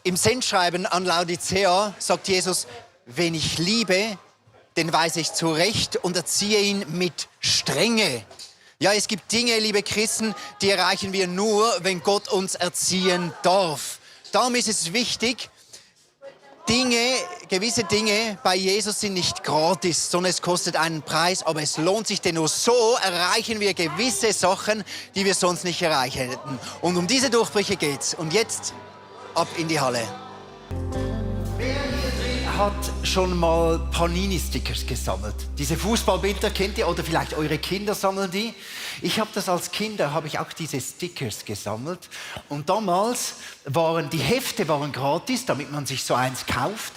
Im Sendschreiben an Laodicea sagt Jesus, wen ich liebe, den weise ich zurecht und erziehe ihn mit Strenge. Ja, es gibt Dinge, liebe Christen, die erreichen wir nur, wenn Gott uns erziehen darf. Darum ist es wichtig, gewisse Dinge bei Jesus sind nicht gratis, sondern es kostet einen Preis, aber es lohnt sich, denn nur so erreichen wir gewisse Sachen, die wir sonst nicht erreichen hätten. Und um diese Durchbrüche geht's. Und jetzt ab in die Halle. Wer hier drin hat schon mal Panini-Stickers gesammelt? Diese Fußballbilder kennt ihr oder vielleicht eure Kinder sammeln die? Ich habe das als Kinder, habe ich auch diese Stickers gesammelt. Und damals waren die Hefte gratis, damit man sich so eins kauft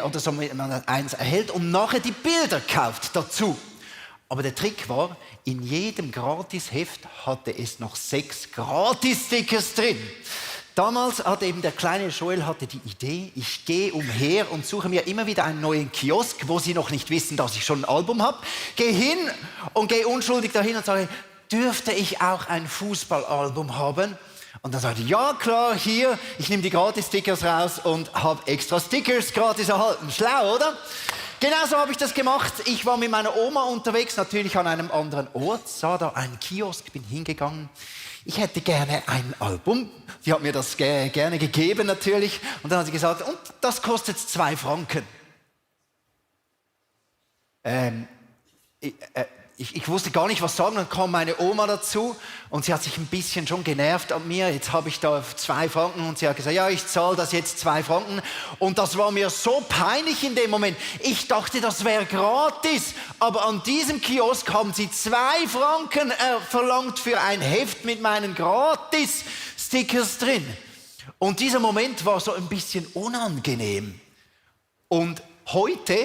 oder so man eins erhält und nachher die Bilder kauft dazu. Aber der Trick war, in jedem Gratisheft hatte es noch 6 Gratis-Stickers drin. Damals hatte eben der kleine Joel die Idee, ich gehe umher und suche mir immer wieder einen neuen Kiosk, wo sie noch nicht wissen, dass ich schon ein Album habe. Gehe hin und gehe unschuldig dahin und sage, dürfte ich auch ein Fußballalbum haben? Und dann sagte ich, ja klar, hier, ich nehme die Gratis-Stickers raus und habe extra Stickers gratis erhalten. Schlau, oder? Genauso habe ich das gemacht. Ich war mit meiner Oma unterwegs, natürlich an einem anderen Ort, sah da einen Kiosk, bin hingegangen. Ich hätte gerne ein Album. Sie hat mir das gerne gegeben natürlich. Und dann hat sie gesagt, und das kostet 2 Franken. Ich wusste gar nicht, was sagen. Dann kam meine Oma dazu und sie hat sich ein bisschen schon genervt an mir. Jetzt habe ich da 2 Franken und sie hat gesagt, ja, ich zahle das jetzt 2 Franken. Und das war mir so peinlich in dem Moment. Ich dachte, das wäre gratis. Aber an diesem Kiosk haben sie 2 Franken verlangt für ein Heft mit meinen Gratis-Stickers drin. Und dieser Moment war so ein bisschen unangenehm. Und heute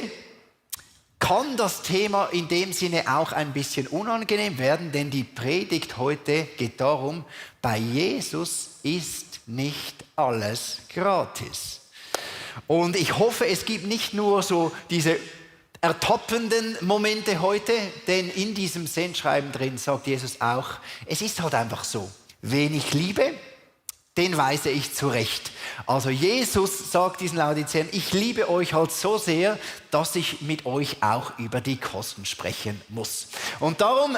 kann das Thema in dem Sinne auch ein bisschen unangenehm werden, denn die Predigt heute geht darum, bei Jesus ist nicht alles gratis. Und ich hoffe, es gibt nicht nur so diese ertappenden Momente heute, denn in diesem Sendschreiben drin sagt Jesus auch, es ist halt einfach so, wen ich liebe, den weise ich zurecht. Also Jesus sagt diesen Laodiceern, ich liebe euch halt so sehr, dass ich mit euch auch über die Kosten sprechen muss. Und darum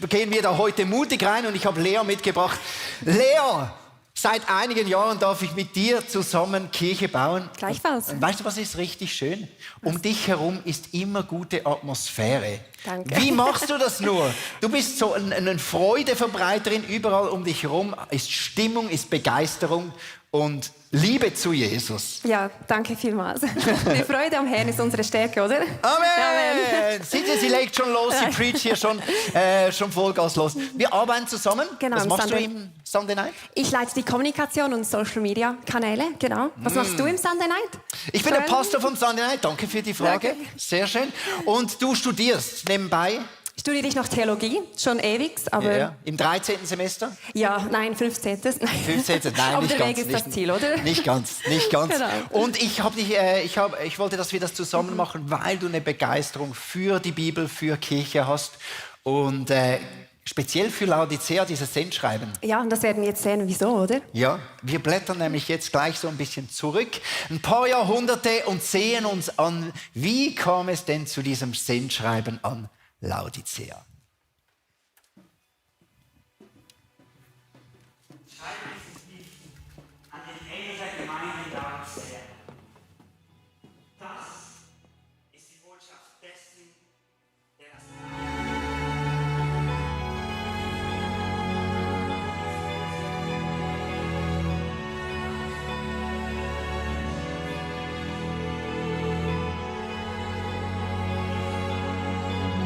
gehen wir da heute mutig rein und ich habe Lea mitgebracht. Lea, seit einigen Jahren darf ich mit dir zusammen Kirche bauen. Gleichfalls. Und weißt du, was ist richtig schön? Um dich herum ist immer gute Atmosphäre. Danke. Wie machst du das nur? Du bist so eine Freudeverbreiterin, überall um dich herum ist Stimmung, ist Begeisterung und Liebe zu Jesus. Ja, danke vielmals. Die Freude am Herrn ist unsere Stärke, oder? Amen! Amen. Seht ihr, sie legt schon los, sie preacht hier schon Vollgas los. Wir arbeiten zusammen. Genau, Was im machst du Sunday. im Sunday Night? Ich leite die Kommunikation und Social Media Kanäle, genau. Was machst du im Sunday Night? Ich bin der Pastor vom Sunday Night. Danke für die Frage. Danke. Sehr schön. Und du studierst nebenbei? Studiere ich noch Theologie, schon ewig, aber Ja. Im 13. Semester? ja, nein, 15. Nein. 15. Nein, aber nicht der ganz. Weg ist das nicht, Ziel, oder? Nicht ganz, nicht ganz. Genau. Und ich wollte, dass wir das zusammen machen, weil du eine Begeisterung für die Bibel, für Kirche hast und speziell für Laodicea, dieses Sendschreiben. Ja, und das werden wir jetzt sehen, wieso, oder? Ja, wir blättern nämlich jetzt gleich so ein bisschen zurück, ein paar Jahrhunderte und sehen uns an, wie kam es denn zu diesem Sendschreiben an Laodicea. Schreibe dieses Brief an den Engel der Gemeinde in Laodicea. Das ist die Botschaft dessen, der das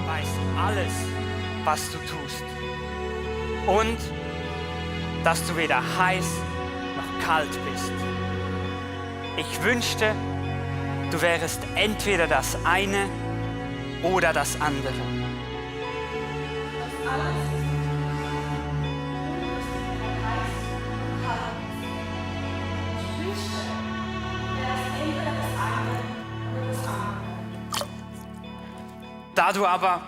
weiß alles, was du tust. Und dass du weder heiß noch kalt bist. Ich wünschte, du wärest entweder das eine oder das andere. Da du aber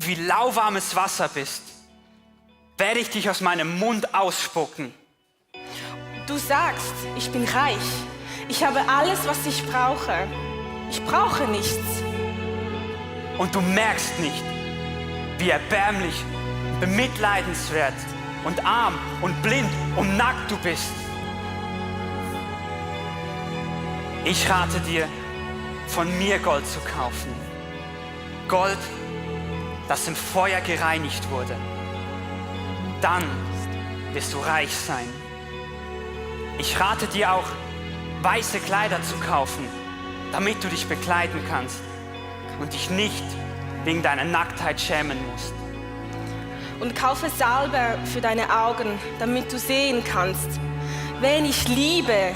wie lauwarmes Wasser bist, werde ich dich aus meinem Mund ausspucken. Du sagst, ich bin reich. Ich habe alles, was ich brauche. Ich brauche nichts. Und du merkst nicht, wie erbärmlich, bemitleidenswert und arm und blind und nackt du bist. Ich rate dir, von mir Gold zu kaufen. Gold, das im Feuer gereinigt wurde. Dann wirst du reich sein. Ich rate dir auch, weiße Kleider zu kaufen, damit du dich bekleiden kannst und dich nicht wegen deiner Nacktheit schämen musst. Und kaufe Salbe für deine Augen, damit du sehen kannst. Wen ich liebe,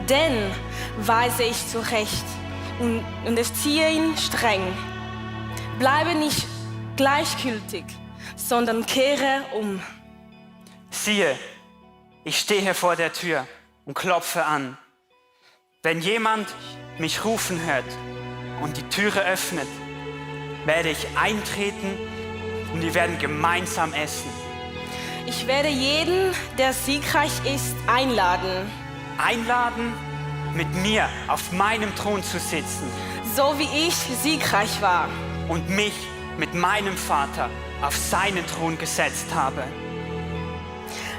den weise ich zurecht und erziehe ihn streng. Bleibe nicht gleichgültig, sondern kehre um. Siehe, ich stehe vor der Tür und klopfe an. Wenn jemand mich rufen hört und die Türe öffnet, werde ich eintreten und wir werden gemeinsam essen. Ich werde jeden, der siegreich ist, einladen. Einladen, mit mir auf meinem Thron zu sitzen So wie ich siegreich war. und mich mit meinem Vater auf seinen Thron gesetzt habe.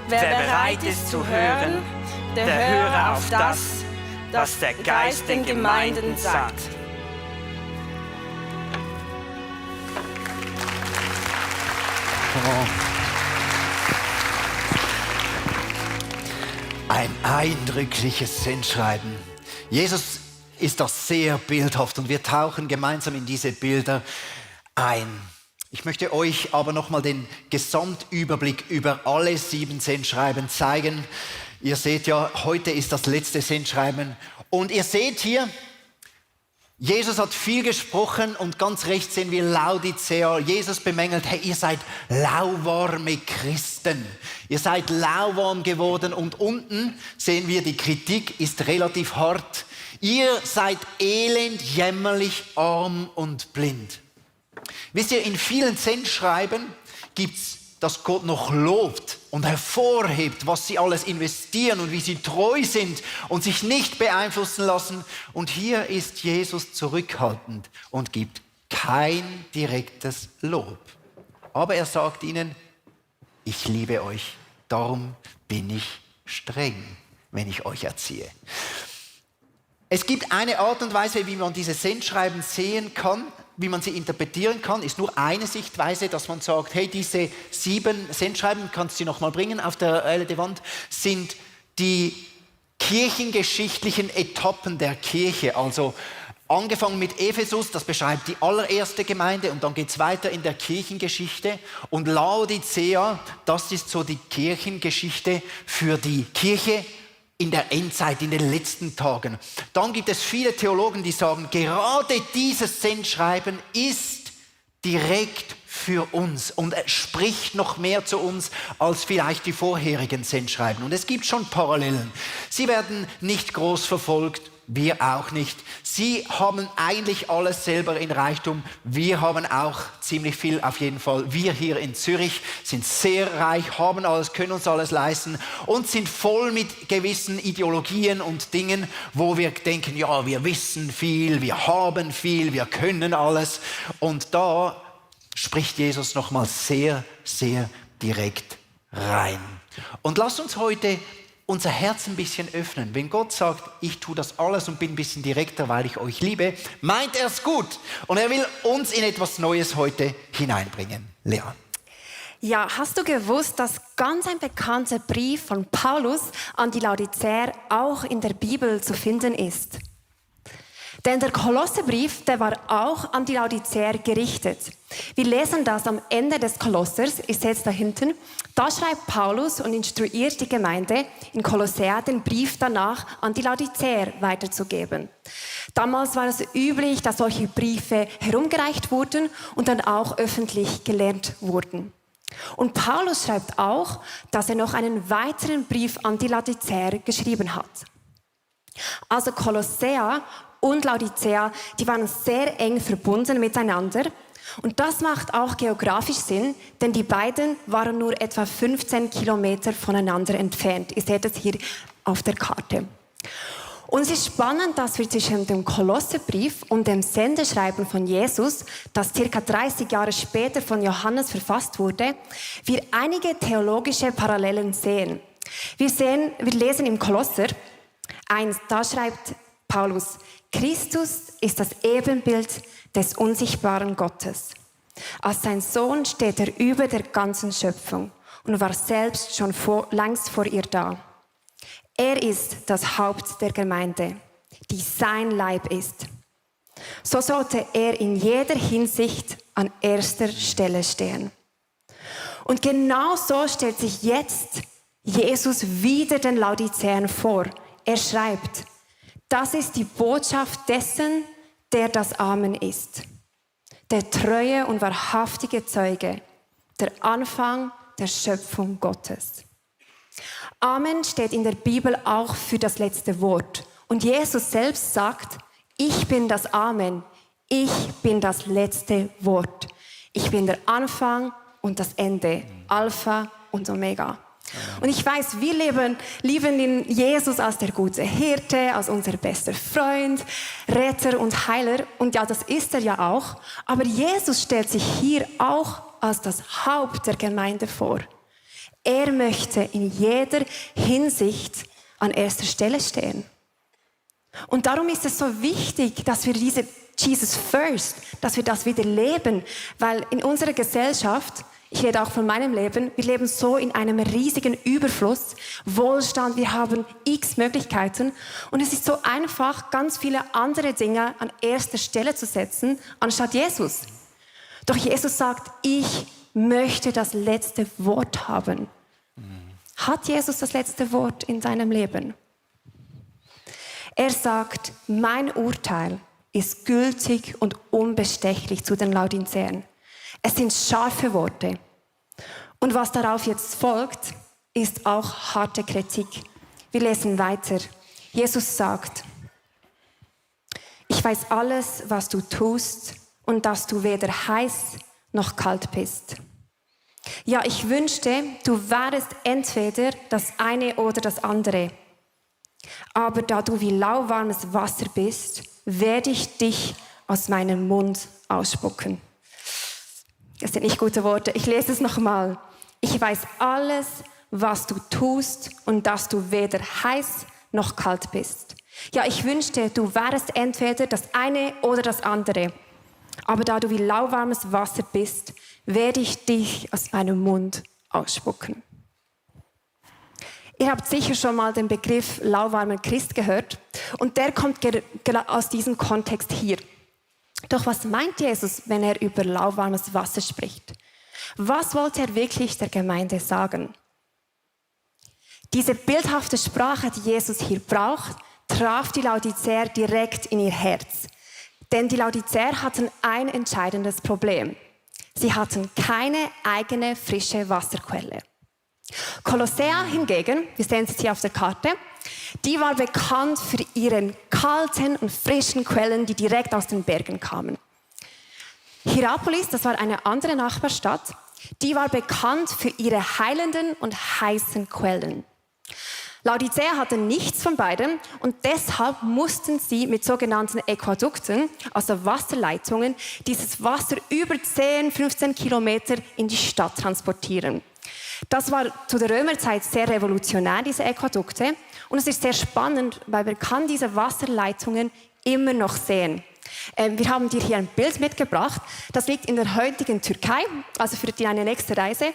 Wer bereit ist zu hören, der höre auf das, was der Geist den Gemeinden sagt. Ein eindrückliches Sendschreiben. Jesus ist das sehr bildhaft und wir tauchen gemeinsam in diese Bilder ein. Ich möchte euch aber nochmal den Gesamtüberblick über alle 7 Sendschreiben zeigen. Ihr seht ja, heute ist das letzte Sendschreiben und ihr seht hier, Jesus hat viel gesprochen und ganz rechts sehen wir Laodicea. Jesus bemängelt, hey, ihr seid lauwarme Christen. Ihr seid lauwarm geworden und unten sehen wir, die Kritik ist relativ hart. Ihr seid elend, jämmerlich, arm und blind. Wisst ihr, in vielen Sendschreiben gibt's, dass Gott noch lobt und hervorhebt, was sie alles investieren und wie sie treu sind und sich nicht beeinflussen lassen. Und hier ist Jesus zurückhaltend und gibt kein direktes Lob. Aber er sagt ihnen, ich liebe euch, darum bin ich streng, wenn ich euch erziehe. Es gibt eine Art und Weise, wie man diese Sendschreiben sehen kann, wie man sie interpretieren kann, ist nur eine Sichtweise, dass man sagt, hey, diese 7 Sendschreiben, kannst du noch mal bringen auf der Wand, sind die kirchengeschichtlichen Etappen der Kirche. Also angefangen mit Ephesus, das beschreibt die allererste Gemeinde und dann geht es weiter in der Kirchengeschichte. Und Laodicea, das ist so die Kirchengeschichte für die Kirche in der Endzeit, in den letzten Tagen. Dann gibt es viele Theologen, die sagen, gerade dieses Sendschreiben ist direkt für uns und spricht noch mehr zu uns als vielleicht die vorherigen Sendschreiben. Und es gibt schon Parallelen. Sie werden nicht groß verfolgt, wir auch nicht. Sie haben eigentlich alles selber in Reichtum. Wir haben auch ziemlich viel auf jeden Fall. Wir hier in Zürich sind sehr reich, haben alles, können uns alles leisten und sind voll mit gewissen Ideologien und Dingen, wo wir denken, ja, wir wissen viel, wir haben viel, wir können alles. Und da spricht Jesus nochmal sehr, sehr direkt rein. Und lasst uns heute unser Herz ein bisschen öffnen. Wenn Gott sagt, ich tue das alles und bin ein bisschen direkter, weil ich euch liebe, meint er es gut. Und er will uns in etwas Neues heute hineinbringen. Lea. Ja, hast du gewusst, dass ganz ein bekannter Brief von Paulus an die Laodiceer auch in der Bibel zu finden ist? Denn der Kolosserbrief, der war auch an die Laodiceer gerichtet. Wir lesen das am Ende des Kolossers, ich sehe es da hinten. Da schreibt Paulus und instruiert die Gemeinde in Kolossea, den Brief danach an die Laodiceer weiterzugeben. Damals war es üblich, dass solche Briefe herumgereicht wurden und dann auch öffentlich gelernt wurden. Und Paulus schreibt auch, dass er noch einen weiteren Brief an die Laodiceer geschrieben hat. Also Kolossea und Laodicea, die waren sehr eng verbunden miteinander. Und das macht auch geografisch Sinn, denn die beiden waren nur etwa 15 Kilometer voneinander entfernt. Ihr seht es hier auf der Karte. Und es ist spannend, dass wir zwischen dem Kolosserbrief und dem Sendeschreiben von Jesus, das ca. 30 Jahre später von Johannes verfasst wurde, wir einige theologische Parallelen sehen. Wir lesen im Kolosser 1, da schreibt Paulus: Christus ist das Ebenbild des unsichtbaren Gottes. Als sein Sohn steht er über der ganzen Schöpfung und war selbst schon längst vor ihr da. Er ist das Haupt der Gemeinde, die sein Leib ist. So sollte er in jeder Hinsicht an erster Stelle stehen. Und genau so stellt sich jetzt Jesus wieder den Laodiceen vor. Er schreibt: Das ist die Botschaft dessen, der das Amen ist. Der treue und wahrhaftige Zeuge, der Anfang der Schöpfung Gottes. Amen steht in der Bibel auch für das letzte Wort. Und Jesus selbst sagt: Ich bin das Amen. Ich bin das letzte Wort. Ich bin der Anfang und das Ende. Alpha und Omega. Und ich weiß, wir lieben ihn Jesus als der gute Hirte, als unser bester Freund, Retter und Heiler. Und ja, das ist er ja auch. Aber Jesus stellt sich hier auch als das Haupt der Gemeinde vor. Er möchte in jeder Hinsicht an erster Stelle stehen. Und darum ist es so wichtig, dass wir diese Jesus First, dass wir das wieder leben. Weil in unserer Gesellschaft, ich rede auch von meinem Leben, wir leben so in einem riesigen Überfluss, Wohlstand, wir haben x Möglichkeiten. Und es ist so einfach, ganz viele andere Dinge an erster Stelle zu setzen, anstatt Jesus. Doch Jesus sagt: Ich möchte das letzte Wort haben. Hat Jesus das letzte Wort in seinem Leben? Er sagt: Mein Urteil ist gültig und unbestechlich zu den Laodiceen. Es sind scharfe Worte. Und was darauf jetzt folgt, ist auch harte Kritik. Wir lesen weiter. Jesus sagt: Ich weiß alles, was du tust und dass du weder heiß noch kalt bist. Ja, ich wünschte, du wärest entweder das eine oder das andere. Aber da du wie lauwarmes Wasser bist, werde ich dich aus meinem Mund ausspucken. Das sind nicht gute Worte. Ich lese es nochmal. Ich weiß alles, was du tust und dass du weder heiß noch kalt bist. Ja, ich wünschte, du wärest entweder das eine oder das andere. Aber da du wie lauwarmes Wasser bist, werde ich dich aus meinem Mund ausspucken. Ihr habt sicher schon mal den Begriff lauwarmer Christ gehört. Und der kommt aus diesem Kontext hier. Doch was meint Jesus, wenn er über lauwarmes Wasser spricht? Was wollte er wirklich der Gemeinde sagen? Diese bildhafte Sprache, die Jesus hier braucht, traf die Laodicäer direkt in ihr Herz. Denn die Laodicäer hatten ein entscheidendes Problem. Sie hatten keine eigene frische Wasserquelle. Kolossea hingegen, wir sehen es hier auf der Karte, die war bekannt für ihre kalten und frischen Quellen, die direkt aus den Bergen kamen. Hierapolis, das war eine andere Nachbarstadt, die war bekannt für ihre heilenden und heißen Quellen. Laodicea hatte nichts von beidem und deshalb mussten sie mit sogenannten Aquädukten, also Wasserleitungen, dieses Wasser über 10-15 Kilometer in die Stadt transportieren. Das war zu der Römerzeit sehr revolutionär, diese Aquädukte. Und es ist sehr spannend, weil man kann diese Wasserleitungen immer noch sehen. Wir haben dir hier ein Bild mitgebracht. Das liegt in der heutigen Türkei, also für deine nächste Reise.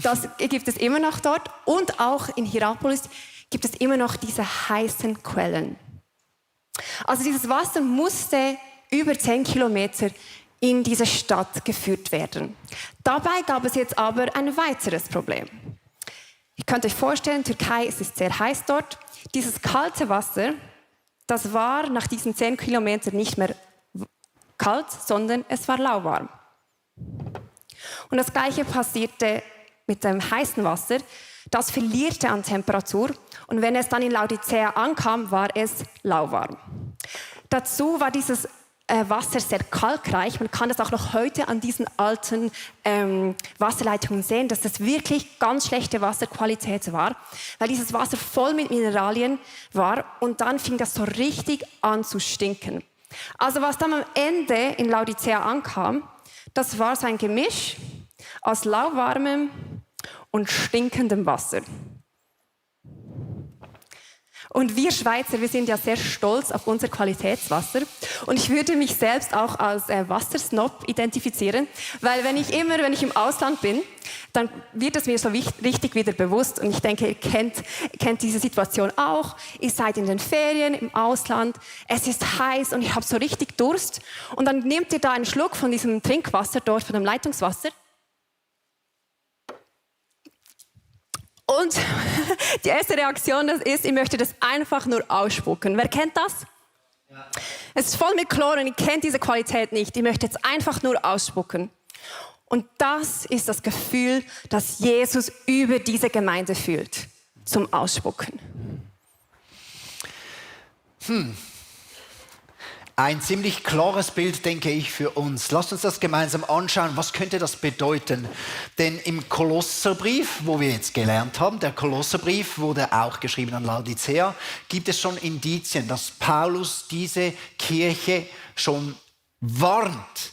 Das gibt es immer noch dort. Und auch in Hierapolis gibt es immer noch diese heißen Quellen. Also dieses Wasser musste über 10 Kilometer in diese Stadt geführt werden. Dabei gab es jetzt aber ein weiteres Problem. Ihr könnt euch vorstellen, Türkei, es ist sehr heiß dort. Dieses kalte Wasser, das war nach diesen 10 Kilometern nicht mehr kalt, sondern es war lauwarm. Und das Gleiche passierte mit dem heißen Wasser. Das verlierte an Temperatur und wenn es dann in Laodicea ankam, war es lauwarm. Dazu war dieses Wasser sehr kalkreich. Man kann das auch noch heute an diesen alten Wasserleitungen sehen, dass das wirklich ganz schlechte Wasserqualität war, weil dieses Wasser voll mit Mineralien war und dann fing das so richtig an zu stinken. Also was dann am Ende in Laodicea ankam, das war so ein Gemisch aus lauwarmem und stinkendem Wasser. Und wir Schweizer, wir sind ja sehr stolz auf unser Qualitätswasser. Und ich würde mich selbst auch als Wassersnob identifizieren, weil wenn ich im Ausland bin, dann wird es mir so richtig wieder bewusst. Und ich denke, ihr kennt diese Situation auch. Ihr seid in den Ferien im Ausland, es ist heiß und ihr habt so richtig Durst. Und dann nehmt ihr da einen Schluck von diesem Trinkwasser dort, von dem Leitungswasser. Und die erste Reaktion ist, ich möchte das einfach nur ausspucken. Wer kennt das? Ja. Es ist voll mit Chlor und ich kenne diese Qualität nicht. Ich möchte jetzt einfach nur ausspucken. Und das ist das Gefühl, das Jesus über diese Gemeinde fühlt, zum Ausspucken. Ein ziemlich klares Bild, denke ich, für uns. Lasst uns das gemeinsam anschauen. Was könnte das bedeuten? Denn im Kolosserbrief, wo wir jetzt gelernt haben, der Kolosserbrief wurde auch geschrieben an Laodicea, gibt es schon Indizien, dass Paulus diese Kirche schon warnt,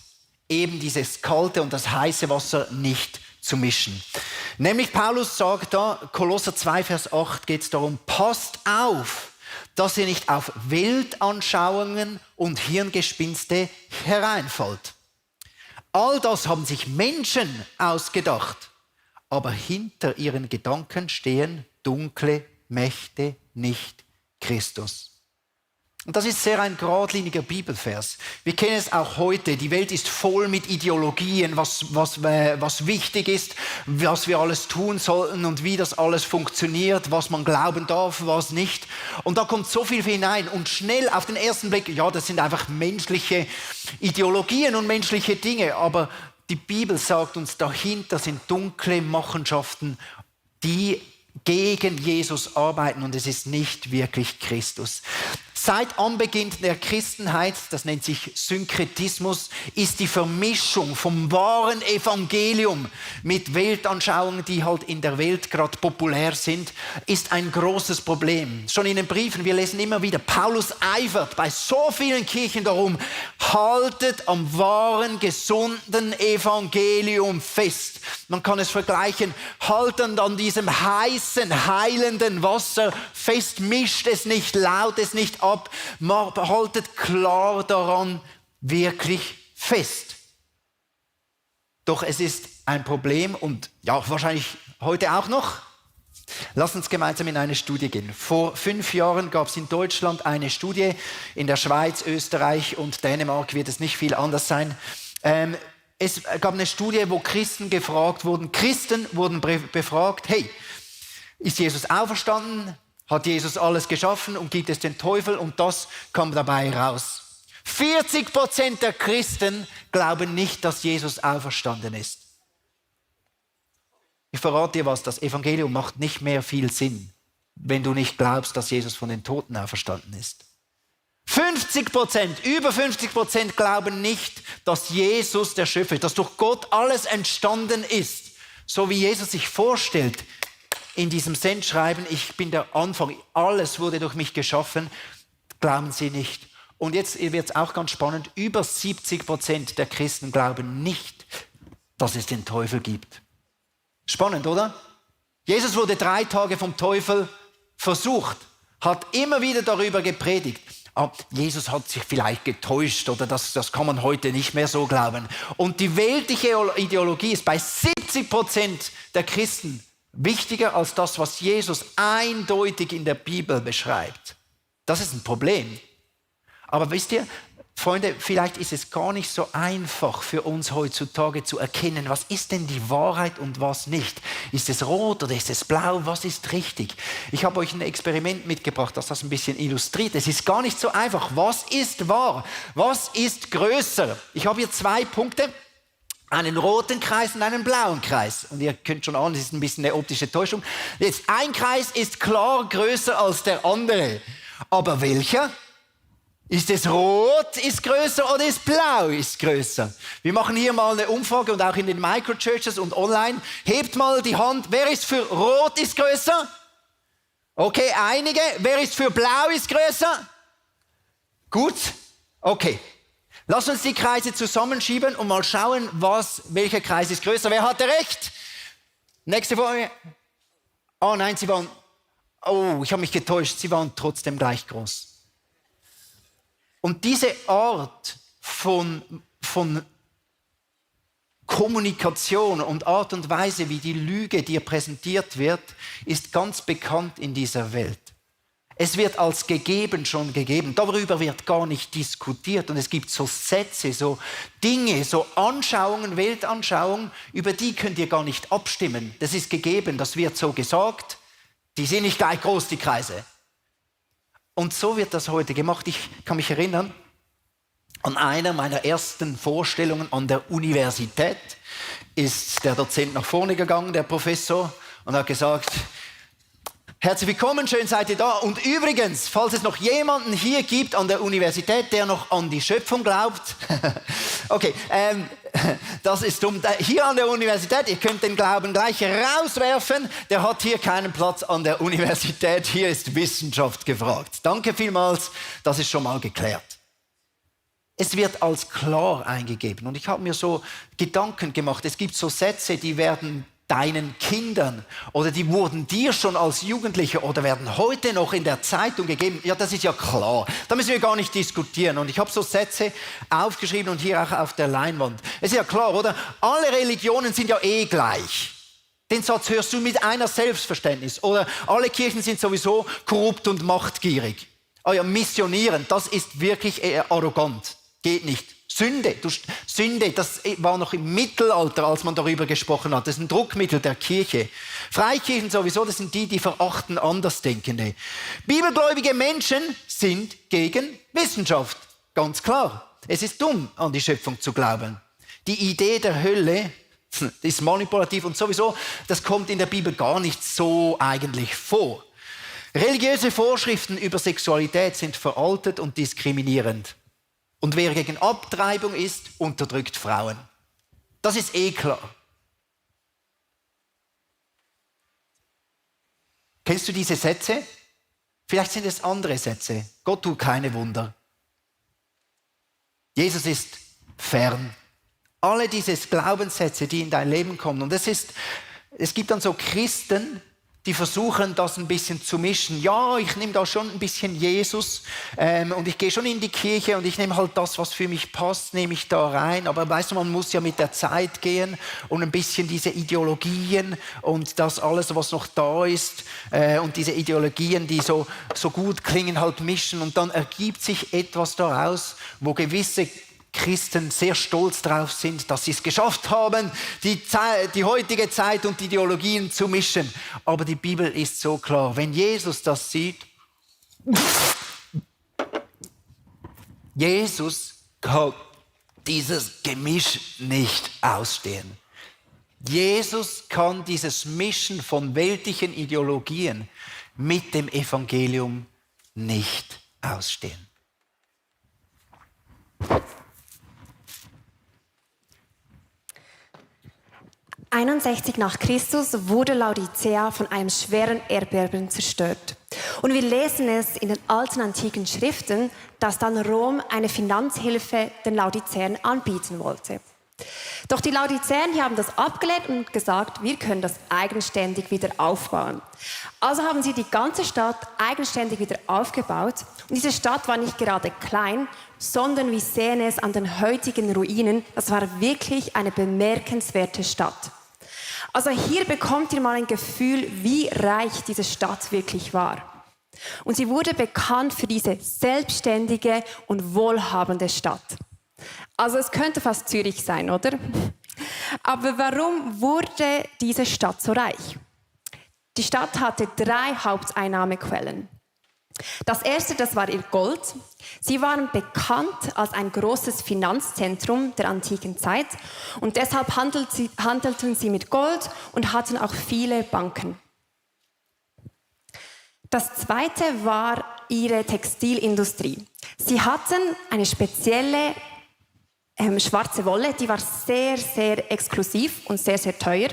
eben dieses kalte und das heiße Wasser nicht zu mischen. Nämlich Paulus sagt da, Kolosser 2, Vers 8 geht es darum, passt auf, dass ihr nicht auf Weltanschauungen und Hirngespinste hereinfallt. All das haben sich Menschen ausgedacht, aber hinter ihren Gedanken stehen dunkle Mächte, nicht Christus. Und das ist sehr ein geradliniger Bibelvers. Wir kennen es auch heute. Die Welt ist voll mit Ideologien, was wichtig ist, was wir alles tun sollten und wie das alles funktioniert, was man glauben darf, was nicht. Und da kommt so viel hinein. Und schnell auf den ersten Blick, ja, das sind einfach menschliche Ideologien und menschliche Dinge. Aber die Bibel sagt uns, dahinter sind dunkle Machenschaften, die gegen Jesus arbeiten und es ist nicht wirklich Christus. Seit Anbeginn der Christenheit, das nennt sich Synkretismus, ist die Vermischung vom wahren Evangelium mit Weltanschauungen, die halt in der Welt gerade populär sind, ist ein großes Problem. Schon in den Briefen, wir lesen immer wieder, Paulus eifert bei so vielen Kirchen darum, haltet am wahren, gesunden Evangelium fest. Man kann es vergleichen, haltet an diesem heißen, heilenden Wasser fest, mischt es nicht, laut es nicht ab, haltet klar daran wirklich fest. Doch es ist ein Problem und ja, wahrscheinlich heute auch noch. Lass uns gemeinsam in eine Studie gehen. Vor 5 Jahren gab es in Deutschland eine Studie, in der Schweiz, Österreich und Dänemark wird es nicht viel anders sein. Es gab eine Studie, wo Christen gefragt wurden. Christen wurden befragt, hey, ist Jesus auferstanden? Hat Jesus alles geschaffen und gibt es den Teufel? Und das kam dabei raus. 40% der Christen glauben nicht, dass Jesus auferstanden ist. Ich verrate dir was, das Evangelium macht nicht mehr viel Sinn, wenn du nicht glaubst, dass Jesus von den Toten auferstanden ist. 50%, über 50% glauben nicht, dass Jesus der Schöpfer ist, dass durch Gott alles entstanden ist, so wie Jesus sich vorstellt. In diesem Sendschreiben, ich bin der Anfang, alles wurde durch mich geschaffen, glauben sie nicht. Und jetzt wird es auch ganz spannend, über 70% der Christen glauben nicht, dass es den Teufel gibt. Spannend, oder? Jesus wurde 3 Tage vom Teufel versucht, hat immer wieder darüber gepredigt. Jesus hat sich vielleicht getäuscht oder das kann man heute nicht mehr so glauben. Und die weltliche Ideologie ist bei 70% der Christen wichtiger als das, was Jesus eindeutig in der Bibel beschreibt. Das ist ein Problem. Aber wisst ihr, Freunde, vielleicht ist es gar nicht so einfach für uns heutzutage zu erkennen, was ist denn die Wahrheit und was nicht. Ist es rot oder ist es blau? Was ist richtig? Ich habe euch ein Experiment mitgebracht, das ein bisschen illustriert. Es ist gar nicht so einfach. Was ist wahr? Was ist größer? Ich habe hier 2 Punkte. Einen roten Kreis und einen blauen Kreis. Und ihr könnt schon ahnen, das ist ein bisschen eine optische Täuschung. Jetzt, ein Kreis ist klar größer als der andere. Aber welcher? Ist es rot ist größer oder ist blau ist größer? Wir machen hier mal eine Umfrage und auch in den Microchurches und online. Hebt mal die Hand, wer ist für rot ist größer? Okay, einige. Wer ist für blau ist größer? Gut, okay. Lass uns die Kreise zusammenschieben und mal schauen, welcher Kreis ist größer. Wer hatte recht? Nächste Frage. Oh nein, ich habe mich getäuscht. Sie waren trotzdem gleich groß. Und diese Art von Kommunikation und Art und Weise, wie die Lüge dir präsentiert wird, ist ganz bekannt in dieser Welt. Es wird als gegeben schon gegeben. Darüber wird gar nicht diskutiert. Und es gibt so Sätze, so Dinge, so Anschauungen, Weltanschauungen, über die könnt ihr gar nicht abstimmen. Das ist gegeben, das wird so gesagt. Die sind nicht gleich groß, die Kreise. Und so wird das heute gemacht. Ich kann mich erinnern an einer meiner ersten Vorstellungen an der Universität. Ist der Dozent nach vorne gegangen, der Professor, und hat gesagt: Herzlich willkommen, schön seid ihr da. Und übrigens, falls es noch jemanden hier gibt an der Universität, der noch an die Schöpfung glaubt, okay, das ist dumm. Hier an der Universität, ihr könnt den Glauben gleich rauswerfen, der hat hier keinen Platz an der Universität, hier ist Wissenschaft gefragt. Danke vielmals, das ist schon mal geklärt. Es wird als klar eingegeben und ich habe mir so Gedanken gemacht, es gibt so Sätze, die werden deinen Kindern oder die wurden dir schon als Jugendlicher oder werden heute noch in der Zeitung gegeben. Ja, das ist ja klar. Da müssen wir gar nicht diskutieren. Und ich habe so Sätze aufgeschrieben und hier auch auf der Leinwand. Es ist ja klar, oder? Alle Religionen sind ja eh gleich. Den Satz hörst du mit einer Selbstverständnis. Oder alle Kirchen sind sowieso korrupt und machtgierig. Oh ja, missionieren, das ist wirklich arrogant. Geht nicht. Sünde, das war noch im Mittelalter, als man darüber gesprochen hat. Das ist ein Druckmittel der Kirche. Freikirchen sowieso, das sind die verachten Andersdenkende. Bibelgläubige Menschen sind gegen Wissenschaft. Ganz klar. Es ist dumm, an die Schöpfung zu glauben. Die Idee der Hölle ist manipulativ und sowieso, das kommt in der Bibel gar nicht so eigentlich vor. Religiöse Vorschriften über Sexualität sind veraltet und diskriminierend. Und wer gegen Abtreibung ist, unterdrückt Frauen. Das ist eh klar. Kennst du diese Sätze? Vielleicht sind es andere Sätze. Gott tut keine Wunder. Jesus ist fern. Alle diese Glaubenssätze, die in dein Leben kommen. Und es gibt dann so Christen, die versuchen, das ein bisschen zu mischen. Ja, ich nehme da schon ein bisschen Jesus und ich gehe schon in die Kirche und ich nehme halt das, was für mich passt, nehme ich da rein. Aber weißt du, man muss ja mit der Zeit gehen und ein bisschen diese Ideologien und das alles, was noch da ist und diese Ideologien, die so gut klingen, halt mischen. Und dann ergibt sich etwas daraus, wo gewisse Christen sehr stolz drauf sind, dass sie es geschafft haben, die heutige Zeit und die Ideologien zu mischen. Aber die Bibel ist so klar. Wenn Jesus das sieht, Jesus kann dieses Gemisch nicht ausstehen. Jesus kann dieses Mischen von weltlichen Ideologien mit dem Evangelium nicht ausstehen. 61 nach Christus wurde Laodicea von einem schweren Erdbeben zerstört. Und wir lesen es in den alten antiken Schriften, dass dann Rom eine Finanzhilfe den Laodicern anbieten wollte. Doch die Laodicern hier haben das abgelehnt und gesagt, wir können das eigenständig wieder aufbauen. Also haben sie die ganze Stadt eigenständig wieder aufgebaut. Und diese Stadt war nicht gerade klein, sondern wir sehen es an den heutigen Ruinen. Das war wirklich eine bemerkenswerte Stadt. Also hier bekommt ihr mal ein Gefühl, wie reich diese Stadt wirklich war. Und sie wurde bekannt für diese selbstständige und wohlhabende Stadt. Also es könnte fast Zürich sein, oder? Aber warum wurde diese Stadt so reich? Die Stadt hatte 3 Haupteinnahmequellen. Das erste, das war ihr Gold. Sie waren bekannt als ein großes Finanzzentrum der antiken Zeit und deshalb handelten sie mit Gold und hatten auch viele Banken. Das zweite war ihre Textilindustrie. Sie hatten eine spezielle schwarze Wolle, die war sehr, sehr exklusiv und sehr, sehr teuer.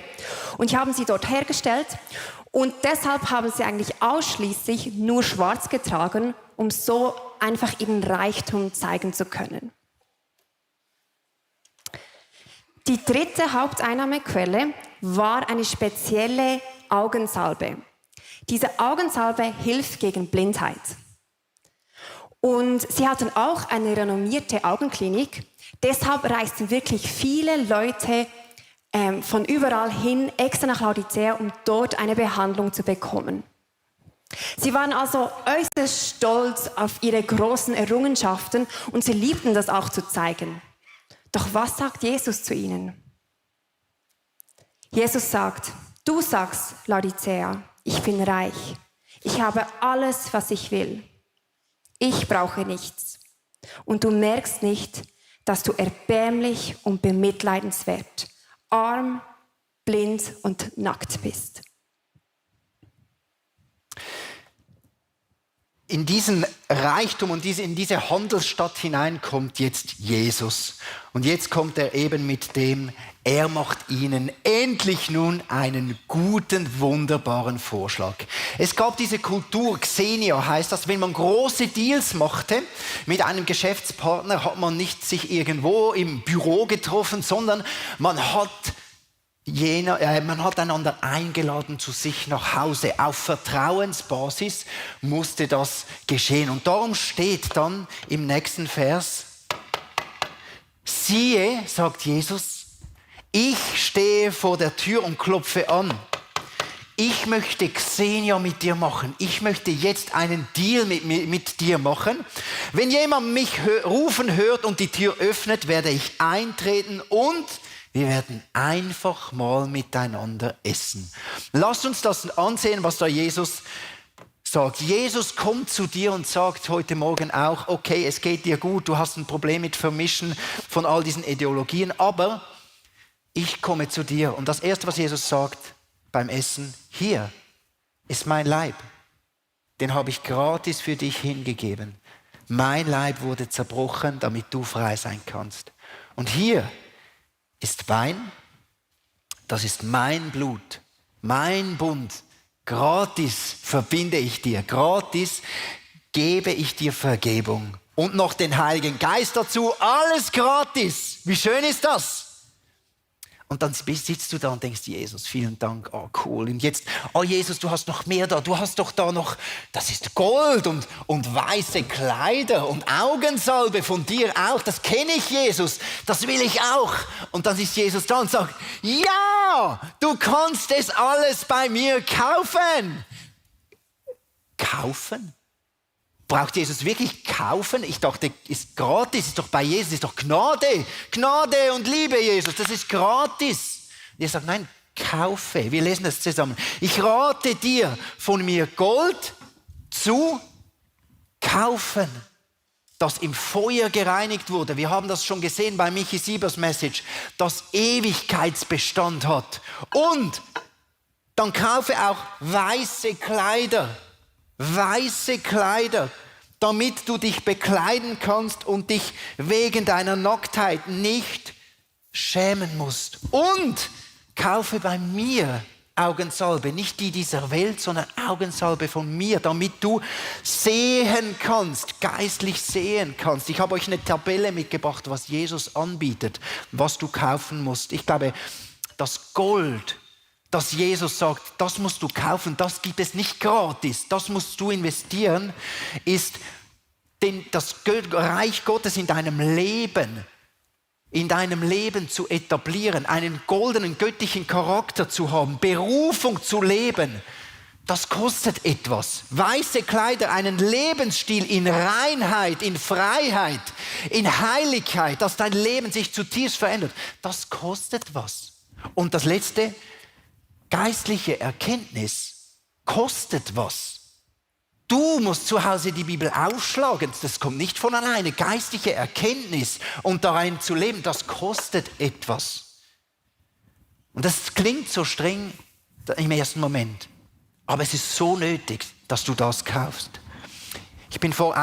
Und die haben sie dort hergestellt. Und deshalb haben sie eigentlich ausschließlich nur schwarz getragen, um so einfach ihren Reichtum zeigen zu können. Die dritte Haupteinnahmequelle war eine spezielle Augensalbe. Diese Augensalbe hilft gegen Blindheit. Und sie hatten auch eine renommierte Augenklinik. Deshalb reisten wirklich viele Leute von überall hin extra nach Laodicea, um dort eine Behandlung zu bekommen. Sie waren also äußerst stolz auf ihre großen Errungenschaften und sie liebten das auch zu zeigen. Doch was sagt Jesus zu ihnen? Jesus sagt, du sagst, Laodicea, ich bin reich. Ich habe alles, was ich will. Ich brauche nichts. Und du merkst nicht, dass du erbärmlich und bemitleidenswert, arm, blind und nackt bist. In diesen Reichtum und in diese Handelsstadt hinein kommt jetzt Jesus. Und jetzt kommt er eben mit dem, er macht ihnen endlich nun einen guten, wunderbaren Vorschlag. Es gab diese Kultur, Xenia heißt das, wenn man große Deals machte mit einem Geschäftspartner, hat man nicht sich irgendwo im Büro getroffen, sondern man hat einander eingeladen zu sich nach Hause. Auf Vertrauensbasis musste das geschehen. Und darum steht dann im nächsten Vers, siehe, sagt Jesus, ich stehe vor der Tür und klopfe an. Ich möchte Xenia mit dir machen. Ich möchte jetzt einen Deal mit dir machen. Wenn jemand mich rufen hört und die Tür öffnet, werde ich eintreten und wir werden einfach mal miteinander essen. Lasst uns das ansehen, was da Jesus sagt. Jesus kommt zu dir und sagt heute Morgen auch, okay, es geht dir gut, du hast ein Problem mit Vermischen von all diesen Ideologien, aber ich komme zu dir. Und das Erste, was Jesus sagt beim Essen, hier ist mein Leib. Den habe ich gratis für dich hingegeben. Mein Leib wurde zerbrochen, damit du frei sein kannst. Und hier ist Wein, das ist mein Blut, mein Bund. Gratis verbinde ich dir, gratis gebe ich dir Vergebung. Und noch den Heiligen Geist dazu, alles gratis. Wie schön ist das? Und dann sitzt du da und denkst, Jesus, vielen Dank, oh cool. Und jetzt, oh Jesus, du hast noch mehr da, du hast doch da noch, das ist Gold und weiße Kleider und Augensalbe von dir auch, das kenne ich, Jesus, das will ich auch. Und dann ist Jesus da und sagt, ja, du kannst es alles bei mir kaufen. Kaufen? Braucht Jesus wirklich kaufen? Ich dachte, ist gratis, ist doch bei Jesus, ist doch Gnade. Gnade und Liebe, Jesus, das ist gratis. Und er sagt, nein, kaufe. Wir lesen das zusammen. Ich rate dir, von mir Gold zu kaufen, das im Feuer gereinigt wurde. Wir haben das schon gesehen bei Michi Siebers Message, das Ewigkeitsbestand hat. Und dann kaufe auch weiße Kleider, damit du dich bekleiden kannst und dich wegen deiner Nacktheit nicht schämen musst. Und kaufe bei mir Augensalbe, nicht die dieser Welt, sondern Augensalbe von mir, damit du sehen kannst, geistlich sehen kannst. Ich habe euch eine Tabelle mitgebracht, was Jesus anbietet, was du kaufen musst. Ich glaube, das Gold, dass Jesus sagt, das musst du kaufen, das gibt es nicht gratis, das musst du investieren, ist das Reich Gottes in deinem Leben zu etablieren, einen goldenen göttlichen Charakter zu haben, Berufung zu leben. Das kostet etwas. Weiße Kleider, einen Lebensstil in Reinheit, in Freiheit, in Heiligkeit, dass dein Leben sich zutiefst verändert. Das kostet was. Und das Letzte, geistliche Erkenntnis kostet was. Du musst zu Hause die Bibel aufschlagen. Das kommt nicht von alleine. Geistliche Erkenntnis und darin zu leben, das kostet etwas. Und das klingt so streng im ersten Moment. Aber es ist so nötig, dass du das kaufst. Ich bin vor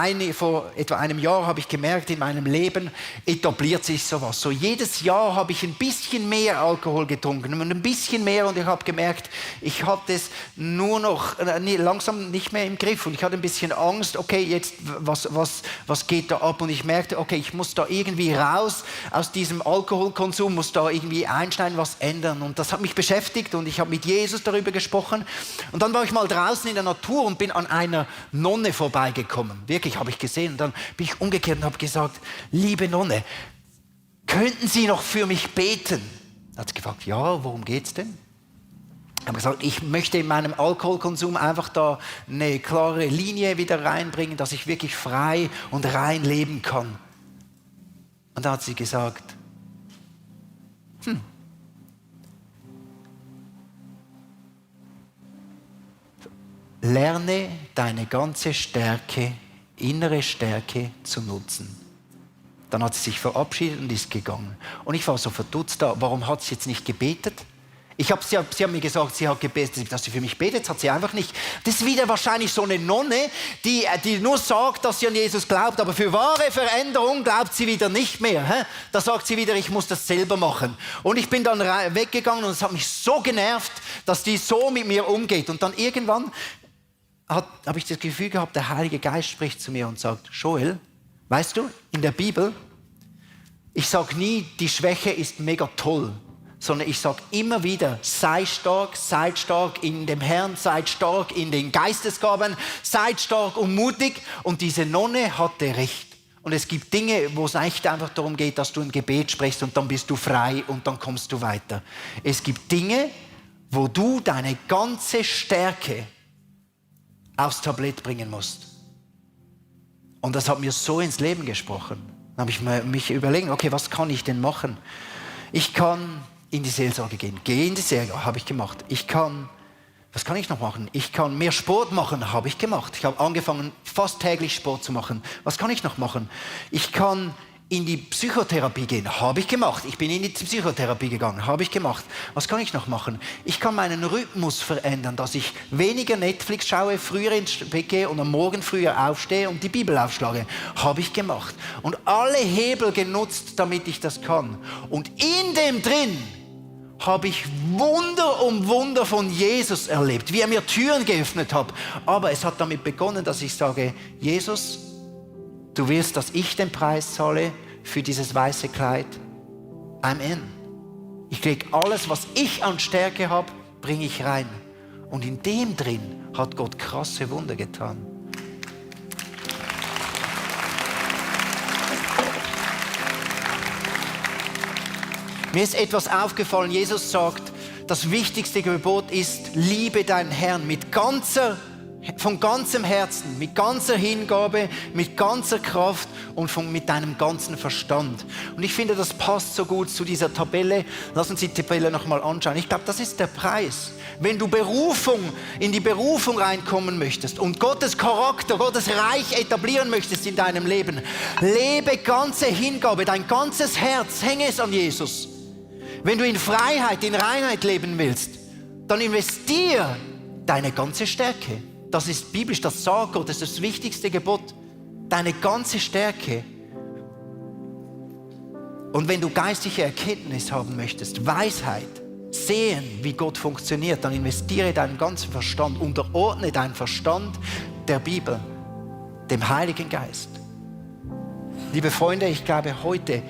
etwa einem Jahr habe ich gemerkt, in meinem Leben etabliert sich sowas. So jedes Jahr habe ich ein bisschen mehr Alkohol getrunken und ein bisschen mehr und ich habe gemerkt, ich hatte es nur noch langsam nicht mehr im Griff und ich hatte ein bisschen Angst, okay, jetzt was geht da ab? Und ich merkte, okay, ich muss da irgendwie raus aus diesem Alkoholkonsum, muss da irgendwie einschneiden, was ändern. Und das hat mich beschäftigt und ich habe mit Jesus darüber gesprochen. Und dann war ich mal draußen in der Natur und bin an einer Nonne vorbeigekommen. Wirklich, habe ich gesehen. Und dann bin ich umgekehrt und habe gesagt, liebe Nonne, könnten Sie noch für mich beten? Da hat sie gefragt, ja, worum geht's denn? Ich habe gesagt, ich möchte in meinem Alkoholkonsum einfach da eine klare Linie wieder reinbringen, dass ich wirklich frei und rein leben kann. Und da hat sie gesagt, lerne deine ganze Stärke, innere Stärke zu nutzen. Dann hat sie sich verabschiedet und ist gegangen. Und ich war so verdutzt da, warum hat sie jetzt nicht gebetet? Sie hat mir gesagt, sie hat gebetet, dass sie für mich betet, das hat sie einfach nicht. Das ist wieder wahrscheinlich so eine Nonne, die nur sagt, dass sie an Jesus glaubt, aber für wahre Veränderung glaubt sie wieder nicht mehr. Da sagt sie wieder, ich muss das selber machen. Und ich bin dann weggegangen und es hat mich so genervt, dass die so mit mir umgeht. Und dann irgendwann habe ich das Gefühl gehabt, der Heilige Geist spricht zu mir und sagt, Joel, weißt du, in der Bibel, ich sage nie, die Schwäche ist mega toll, sondern ich sage immer wieder, seid stark in dem Herrn, seid stark in den Geistesgaben, seid stark und mutig. Und diese Nonne hatte recht. Und es gibt Dinge, wo es echt einfach darum geht, dass du ein Gebet sprichst und dann bist du frei und dann kommst du weiter. Es gibt Dinge, wo du deine ganze Stärke aufs Tablett bringen musst. Und das hat mir so ins Leben gesprochen. Dann habe ich mich überlegt, okay, was kann ich denn machen? Ich kann in die Seelsorge gehen. Gehe in die Seelsorge, habe ich gemacht. Was kann ich noch machen? Ich kann mehr Sport machen, habe ich gemacht. Ich habe angefangen, fast täglich Sport zu machen. Was kann ich noch machen? Ich kann in die Psychotherapie gehen, habe ich gemacht. Ich bin in die Psychotherapie gegangen, habe ich gemacht. Was kann ich noch machen? Ich kann meinen Rhythmus verändern, dass ich weniger Netflix schaue, früher ins Bett gehe und am Morgen früher aufstehe und die Bibel aufschlage. Habe ich gemacht. Und alle Hebel genutzt, damit ich das kann. Und in dem drin habe ich Wunder um Wunder von Jesus erlebt, wie er mir Türen geöffnet hat. Aber es hat damit begonnen, dass ich sage, Jesus, du willst, dass ich den Preis zahle für dieses weiße Kleid? I'm in. Ich lege alles, was ich an Stärke habe, bringe ich rein. Und in dem drin hat Gott krasse Wunder getan. Mir ist etwas aufgefallen. Jesus sagt, das wichtigste Gebot ist, liebe deinen Herrn von ganzem Herzen, mit ganzer Hingabe, mit ganzer Kraft und mit deinem ganzen Verstand. Und ich finde, das passt so gut zu dieser Tabelle. Lass uns die Tabelle nochmal anschauen. Ich glaube, das ist der Preis. Wenn du in die Berufung reinkommen möchtest und Gottes Charakter, Gottes Reich etablieren möchtest in deinem Leben, lebe ganze Hingabe, dein ganzes Herz, hänge es an Jesus. Wenn du in Freiheit, in Reinheit leben willst, dann investier deine ganze Stärke. Das ist biblisch, das sagt Gott, das ist das wichtigste Gebot. Deine ganze Stärke. Und wenn du geistliche Erkenntnis haben möchtest, Weisheit, sehen, wie Gott funktioniert, dann investiere deinen ganzen Verstand, unterordne deinen Verstand der Bibel, dem Heiligen Geist. Liebe Freunde, ich glaube, heute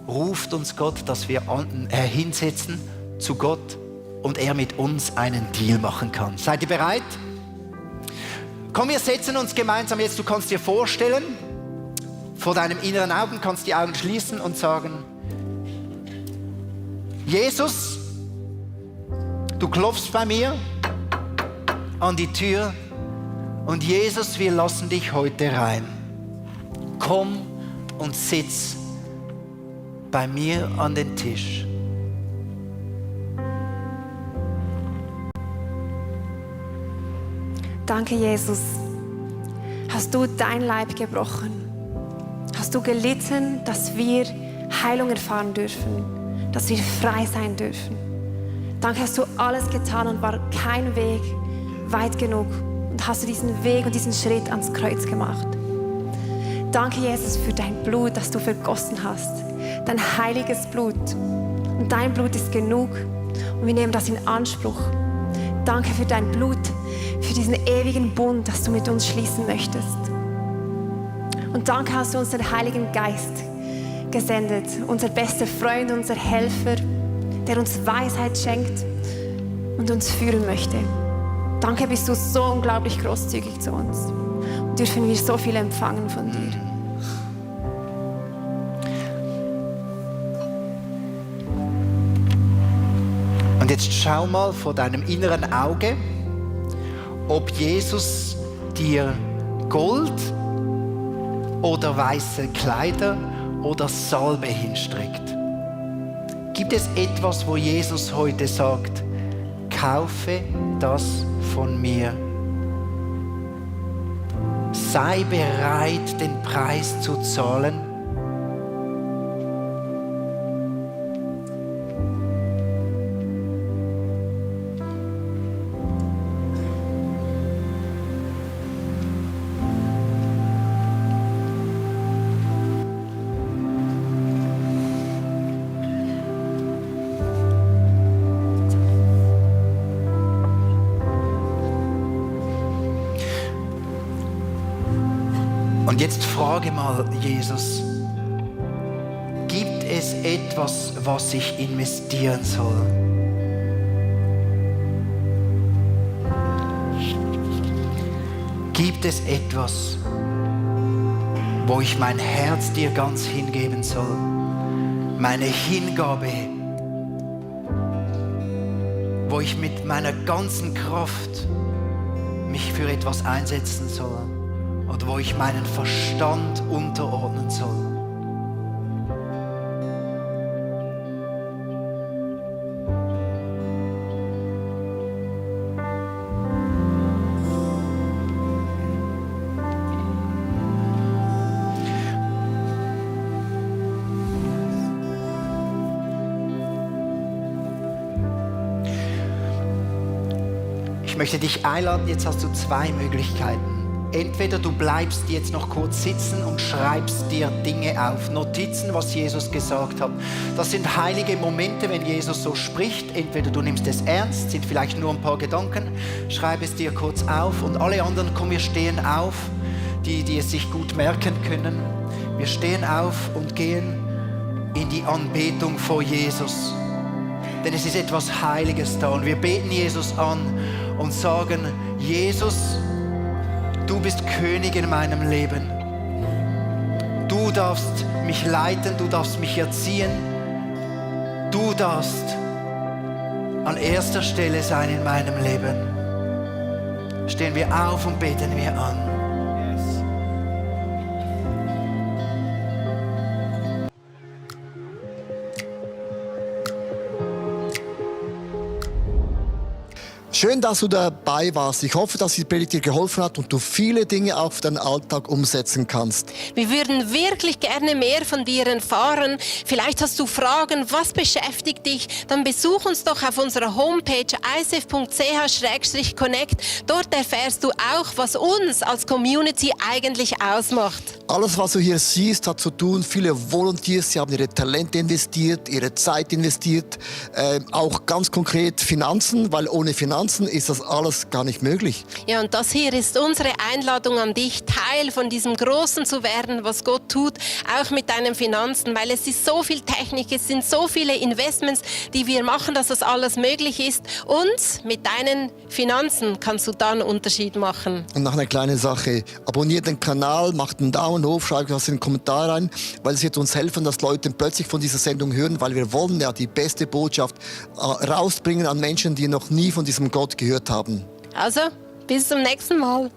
ruft uns Gott, dass wir hinsetzen zu Gott und er mit uns einen Deal machen kann. Seid ihr bereit? Komm, wir setzen uns gemeinsam jetzt. Du kannst dir vorstellen, vor deinem inneren Augen kannst die Augen schließen und sagen, Jesus, du klopfst bei mir an die Tür und Jesus, wir lassen dich heute rein. Komm und sitz bei mir an den Tisch. Danke, Jesus. Hast du dein Leib gebrochen? Hast du gelitten, dass wir Heilung erfahren dürfen, dass wir frei sein dürfen? Danke, hast du alles getan und war kein Weg weit genug und hast du diesen Weg und diesen Schritt ans Kreuz gemacht. Danke, Jesus, für dein Blut, das du vergossen hast. Dein heiliges Blut. Und dein Blut ist genug. Und wir nehmen das in Anspruch. Danke für dein Blut, für diesen ewigen Bund, das du mit uns schließen möchtest. Und danke hast du uns den Heiligen Geist gesendet. Unser bester Freund, unser Helfer, der uns Weisheit schenkt und uns führen möchte. Danke, bist du so unglaublich großzügig zu uns. Und dürfen wir so viel empfangen von dir. Und jetzt schau mal vor deinem inneren Auge, ob Jesus dir Gold oder weiße Kleider oder Salbe hinstreckt. Gibt es etwas, wo Jesus heute sagt, kaufe das von mir? Sei bereit, den Preis zu zahlen. Und jetzt frage mal, Jesus, gibt es etwas, was ich investieren soll? Gibt es etwas, wo ich mein Herz dir ganz hingeben soll? Meine Hingabe, wo ich mit meiner ganzen Kraft mich für etwas einsetzen soll? Oder wo ich meinen Verstand unterordnen soll. Ich möchte dich einladen, jetzt hast du zwei Möglichkeiten. Entweder du bleibst jetzt noch kurz sitzen und schreibst dir Dinge auf, Notizen, was Jesus gesagt hat. Das sind heilige Momente, wenn Jesus so spricht. Entweder du nimmst es ernst, sind vielleicht nur ein paar Gedanken, schreib es dir kurz auf. Und alle anderen, komm, wir stehen auf, die es sich gut merken können. Wir stehen auf und gehen in die Anbetung vor Jesus. Denn es ist etwas Heiliges da. Und wir beten Jesus an und sagen, Jesus, du bist König in meinem Leben. Du darfst mich leiten, du darfst mich erziehen. Du darfst an erster Stelle sein in meinem Leben. Stehen wir auf und beten wir an. Schön, dass du dabei warst. Ich hoffe, dass die Predigt dir geholfen hat und du viele Dinge auf deinen Alltag umsetzen kannst. Wir würden wirklich gerne mehr von dir erfahren. Vielleicht hast du Fragen, was beschäftigt dich? Dann besuch uns doch auf unserer Homepage icf.ch/connect. Dort erfährst du auch, was uns als Community eigentlich ausmacht. Alles, was du hier siehst, hat zu tun. Viele Volunteers, sie haben ihre Talente investiert, ihre Zeit investiert. Auch ganz konkret Finanzen, weil ohne Finanzen ist das alles gar nicht möglich. Ja, und das hier ist unsere Einladung an dich, Teil von diesem Großen zu werden, was Gott tut, auch mit deinen Finanzen, weil es ist so viel Technik, es sind so viele Investments, die wir machen, dass das alles möglich ist. Und mit deinen Finanzen kannst du dann einen Unterschied machen. Und noch eine kleine Sache, abonniert den Kanal, macht einen Daumen hoch, schreibt was in den Kommentar rein, weil es wird uns helfen, dass Leute plötzlich von dieser Sendung hören, weil wir wollen ja die beste Botschaft rausbringen an Menschen, die noch nie von diesem Gott gehört haben. Also, bis zum nächsten Mal.